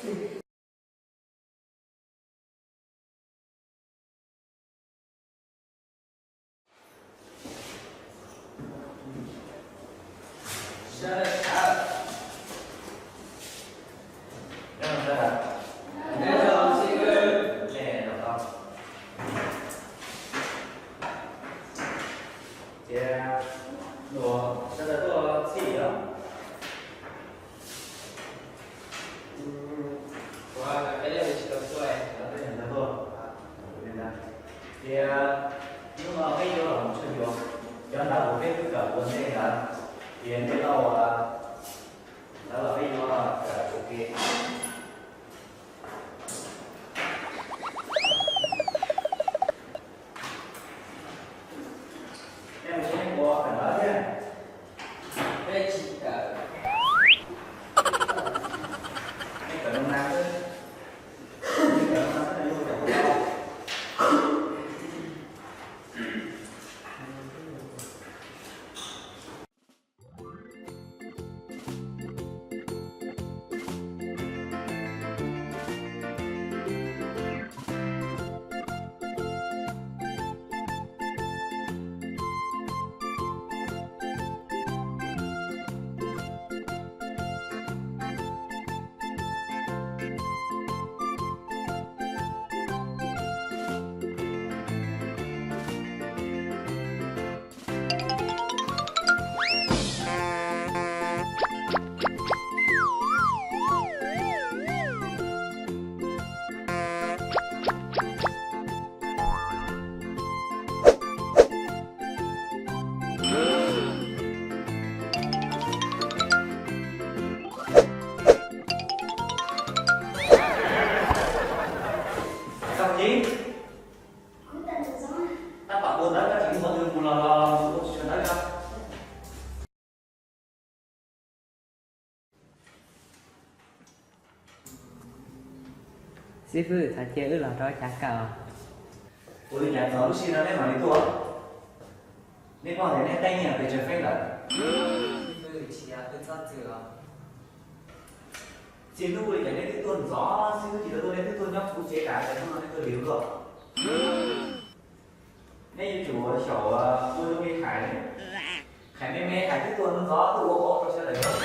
Ces luag sawv daws tuaj txhij os. Ua peb leej tsis tau tuaj, peb leej tsis tau tuaj. Ces hnub no peb yuav los mus tshuaj yuav, cov ntawv uas peb twb kawm ua ntej ntawd, ces nej lauj, ntawd los peb yuav kawm ua ke. Nej mus tsev nej puas kawm ntawv thiab? Peb tsis kawm. Nej kawm zoo na xwb. Nej kawm zoo na xwb no yuav ua cas tau. Koj Ci, tab tom ua ntawv koj tsis muab tus mus los los ua tsis tshua ntawv koj. Xib fwb, thov cia wb los rau cav kawm. Ua li cas txog lub sij no neb mam li tuaj? Neb paub tias neb qeeb nyiaj pes tsawg feeb lawm? Txij hnub ua li cas neb twb tuaj ntxov xwb, tsis tau tuaj, neb twb tuaj nyob kuv tsev tas, cas hnub no neb tuaj lig luaj? Neb yuav tsum xyaum ua zoo li Khais, Khais me me Khais twb tuaj ntxov twb ua qauv rau sawv daws nyob,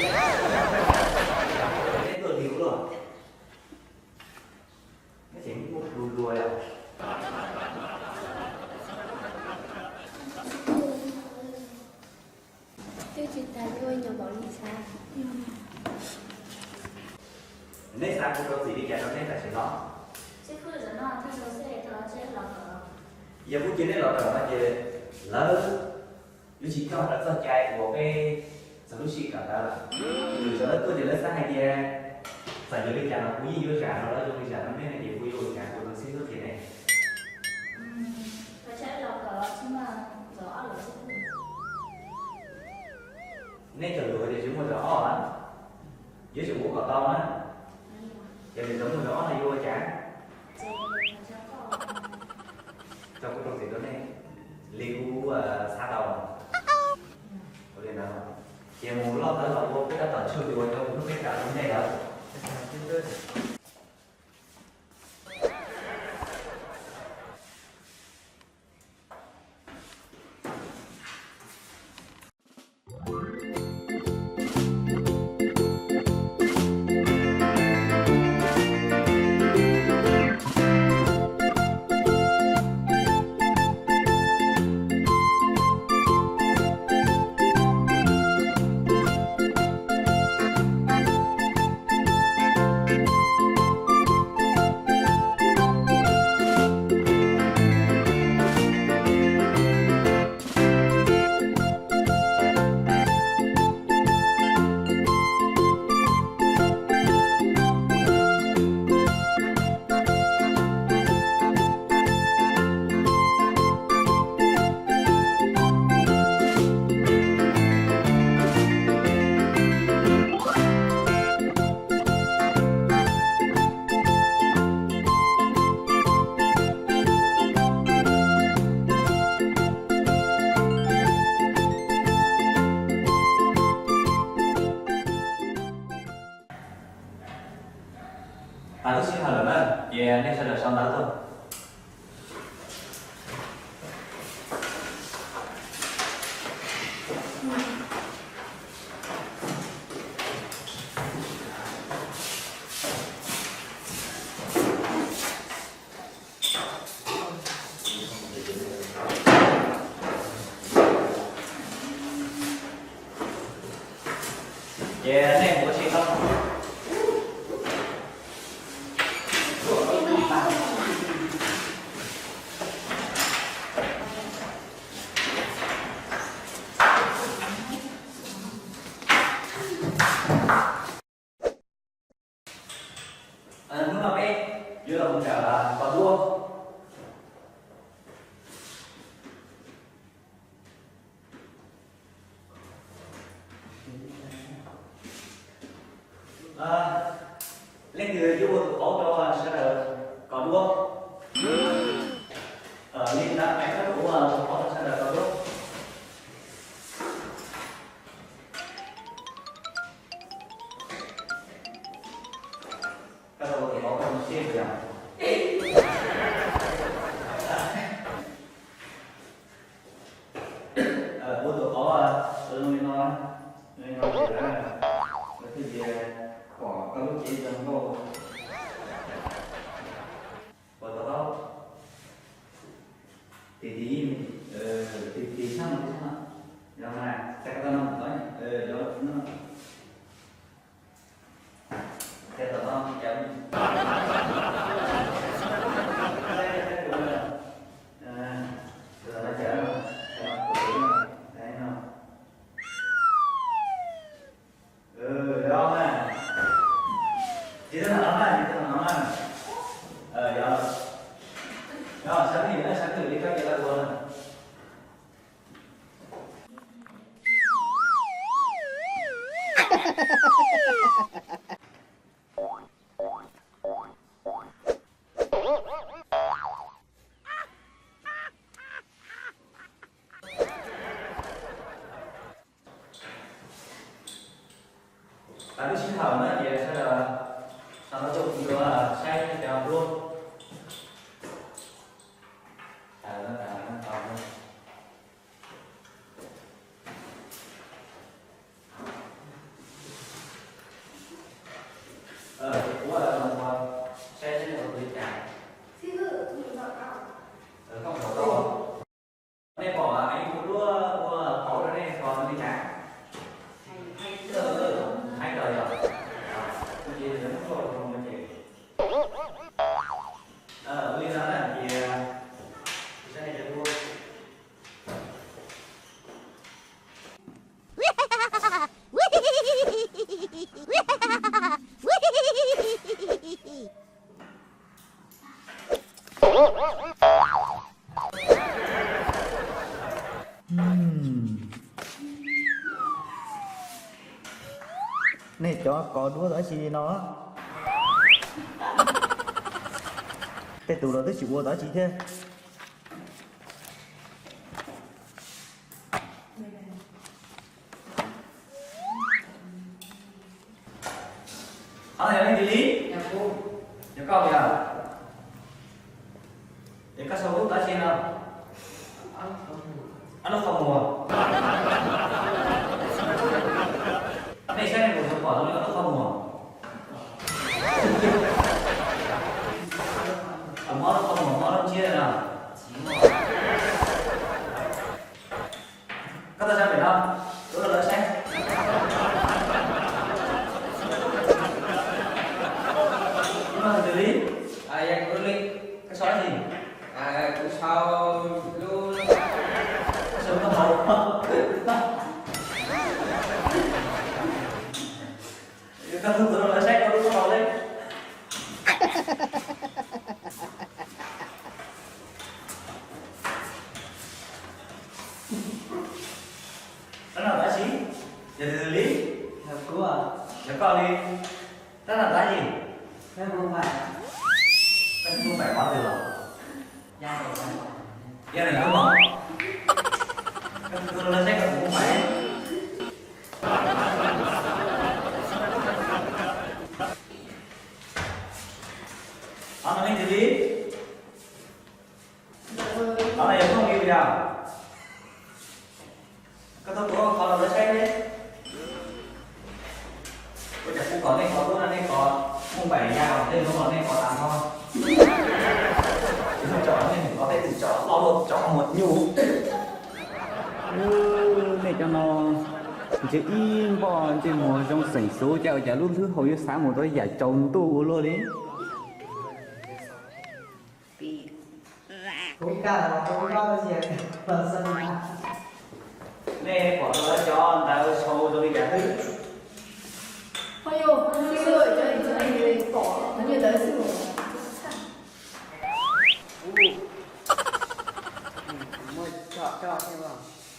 neb tuaj lig luaj. Neb tseem muaj plhu dua yom? Twb tsis tas yuav nyob npaum li xav. Neb xav kuv rau txim li cas rau neb tam sim no? Yog kuv cia neb los kawm no ces lawv yuav tsis coj lawv txoj cai uas peb txog lub sij kawm ntawv lawm. Lwm zaus lawv tuaj ces lawv xav hais tias txawm yog li cas los kuv yeej yuav zam no, lawv zoo li zam no neb no ces kuv yuav ua cas kuv rau xib fwb qhia neb? Neb cog lus hais tias tsis muaj zaum ob na, yuav tsum ua kom tau na. Yog lwm zaus muaj zaum ob no yuav ua cas? Tso kuv rau txim rau nej li kuv xav tau. Ua li ntawd, ces mus loj ntawd los ua peb tab tom tshuaj yuav cov uas hnub peb kawm rau nej lawm. Tag lub sij hawm lawm na, ces nej sawv daws sau ntawv tuaj. Ces nej mus ua si tau. Hnub no peb yuav los mus kawm kos duab. Leej twg yuav ua tus qauv rau sawv daws kos duab? Li ntawd es koj ua tus qauv rau sawv daws kos duab. Koj tau ua tus qauv rau siab yog? Ua tus qauv zoo li no, zoo li no ces lawv thiaj li pom koj lub cev zoo nkauj. Ua tus qauv. Tig tig, tig tig sab no, tig sab no. Yog mas, txais koj tau no mus tod, yog no. Thiab tom no, Tag lub sij hawm no ces sawv daws sau ntawv tuaj kuv yuav saib cov duab. Kuv saib seb ua li cas. Koj mus tau. Nej pom kuv ua duab ua qauv rau nej kos li cas? Haib kawg yog. Kuv ces muab koj ua zoo no ces. Ua li no na ces kuv saib nej cov duab. Nej cov kos duab dab tsi no? Tej tus los twb tsis ua dab tsi thiab. Qhov no yog leej twg li? Yog koj yog? Es koj sau lub dab tsi no? Ob lub qhov muag. Nej saib nej puas pom zoo li ob lub qhov muag? Tus muaj ob lub qhov muag muaj ob lub ntsiab no. Koj tau sab pem no, tuav rau lawv saib. Koj sau dab tsi? Kuv sau lub, koj sau lub taub hau. Koj tuav rau lawv saib koj lub taub hau li. Rab no dab tsi? Yog tus twg li? Yog koj li. Rab no dab tsi? Koj tus npais qhov twg los? Yog no yog mog. Koj tus tus no saib koj tus npais. Qhov no yog phooj ywg yog? Koj tuaj tua qhov no lawv saib ne. Ua cas kuv kom nej kov lub no nej kov muaj npaim ya los tej lub no nej kov tas nrho. Tsom nej mus kov tej twm tsom loj luaj tsom muag nyuj. Nej cov no ntshe ib npoj ntsej muag zoo xeem xwb cas ua cas lub hlwb hau yuav xav mus rau yam tsaus ntuj ua luaj li. Nej pom rau lawv cov ntawd sau zoo li cas xwb?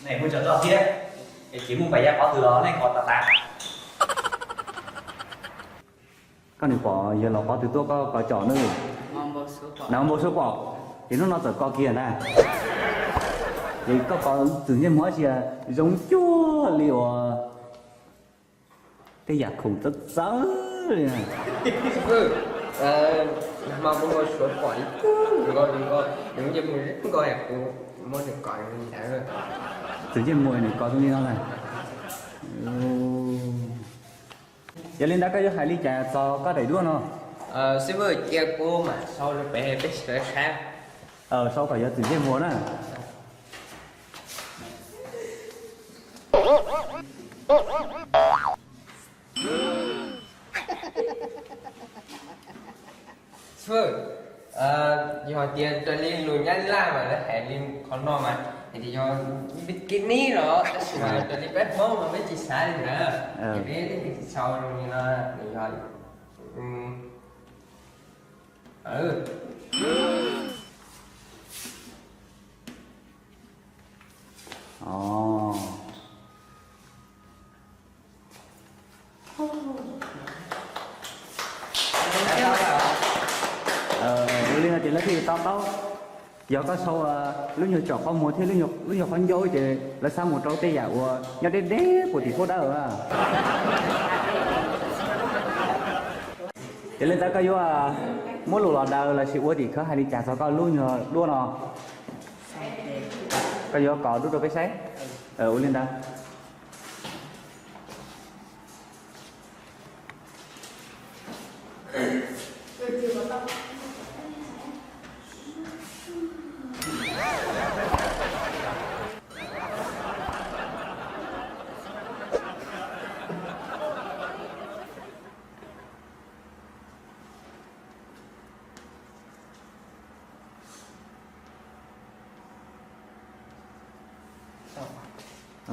Nej muaj tsom tsom thiab, es tsis muaj npaim ya qhov twg los nej kov tas tas. Koj nws pom yawg laus qhov twg tuaj koj kov tsom na. Nag npau suav pom, ces hnub no txawm kov kiag na. Ces koj kov txwm ntsej muag ib ntsis zoo cuag li uas tej yam khoom txawv txawv li. Nag hmo kuv npau suav pom ib tug zoo nkauj zoo nkauj, nws ntsej muag zoo nkauj, kuv muab nws kov li ntawd. Txwm ntsej muag nws kov zoo li no na. Yog li ntawd koj yuav hais li cas txog koj daim duab no? Xib fwb, cia kuv mam sau rau peb, peb sawv daws saib. Sau kom yog txwm ntsej muag na. Xib fwb, yog tias raws li lus Nyab Laj mas lawv hais li qhov no mas hais tias yog bikini los tab sis mas raws li peb Hmoob mas peb tsis xav li ntawd, ces peb tsis sau li no, nws yog Ua li no ces lawv thiaj to taub. Yog koj sau lub nyuag tsom qhov muag thiab lub nyuag qhov ncauj ces lawv xav mus rau tej yam uas nyob deb deb puag tim pub dawb. Ces li ntawd koj yuav muab lus los daws los sis ua tim khawv hais li cas txog koj lub nyuag duab no? Koj yuav kov duab rau peb saib. Ua li ntawd.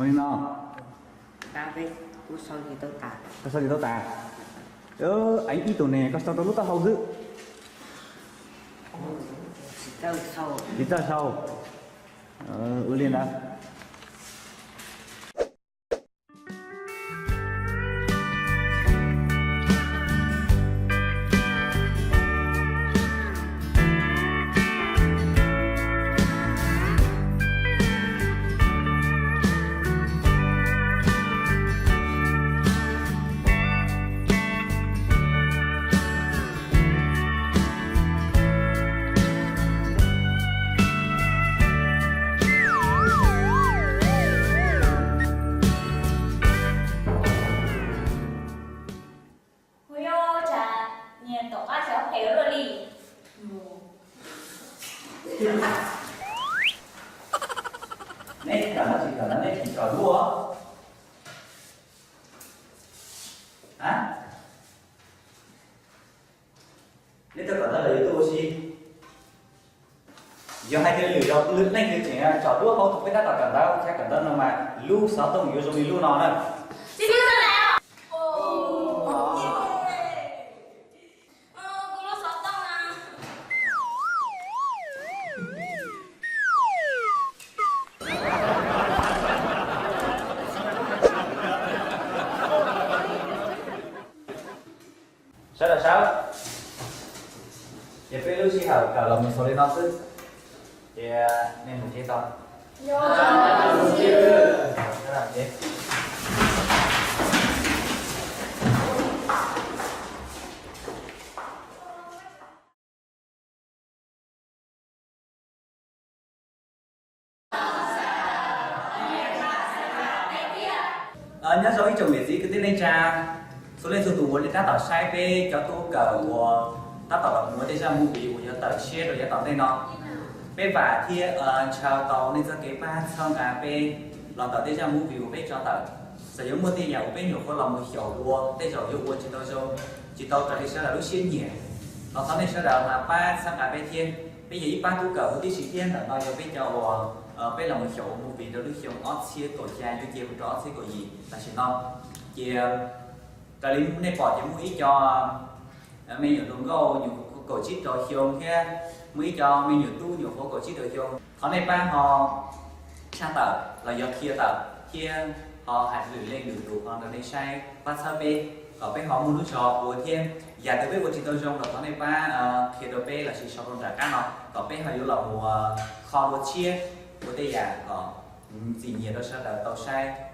Li no. Koj sau tsis tau tas. Ev ib tug ne koj sau rau lub taub hau xwb. Tsis txawj sau. Ua li ntawd. Kuv yuav ua cas niag tom qab xyov phem luaj li. Neb kam no tsis kam no neb tsis tsom duab. Neb tuaj kawm ntawv los yuav tuaj ua si? Yog hais tias lwm leej twg tseem tsom duab hauv tus peb tab tom kawm ntawv, ua cas kawm ntawv no mas lub xov tooj yuav zoo li lub no na. Sawv daws sawv. Ces peb lub sij hawm kawm los mus xaus li no xwb. Ces nej mus tsev tau. Nyob zoo ib tsoom niam txiv kwv tij neej tsa, txhua leej txhua tus uas nej tab tom saib peb cov tub kawm uas tab tom los muab tej zaj movie uas yuav tawm tshiab rau yav tom ntej no. Peb vam thiab ntshaw tau nej txoj kev pab txhawb nqa peb los ntawm tej zaj movie uas peb tso tawm. Txawm yuav muaj tej yam uas peb nyuam qhuav los mus xyaum ua tej zaum yuav ua tsis tau zoo, tsis tau raws li sawv daws lub siab nyiam, los thov nej sawv daws mas pab txhawb nqa peb thiab. Peb yog ib pab tub kawm huv tib si thiab, ntawm no yog peb cov uas peb los mus xyaum ua movie rau lub xyoo ob txhiab kaum xya yuav cia mus rau ob txhiab kaum yim tam sim no. Ces raws li nej pom ces muaj ib co me nyuam hluas nkauj nyuam qhuav kaum tsib rau xyoo thiab muaj ib co me nyuam tub nyuam qhuav kaum tsib rau xyoo. Thov nej pab ho tshaj tawm los yog qhia tawm thiab ho hais lwm leej lwm tus ho rau nej saib pab txhawb peb kom peb ho muaj lub zog ua thiab. Yam twg peb ua tsis tau zoo los thov nej pab qhia rau peb lossis sau rau nram qab no kom peb ho yuav los mus kho dua tshiab ua tej yam kom txim nyiam rau sawv daws tau saib.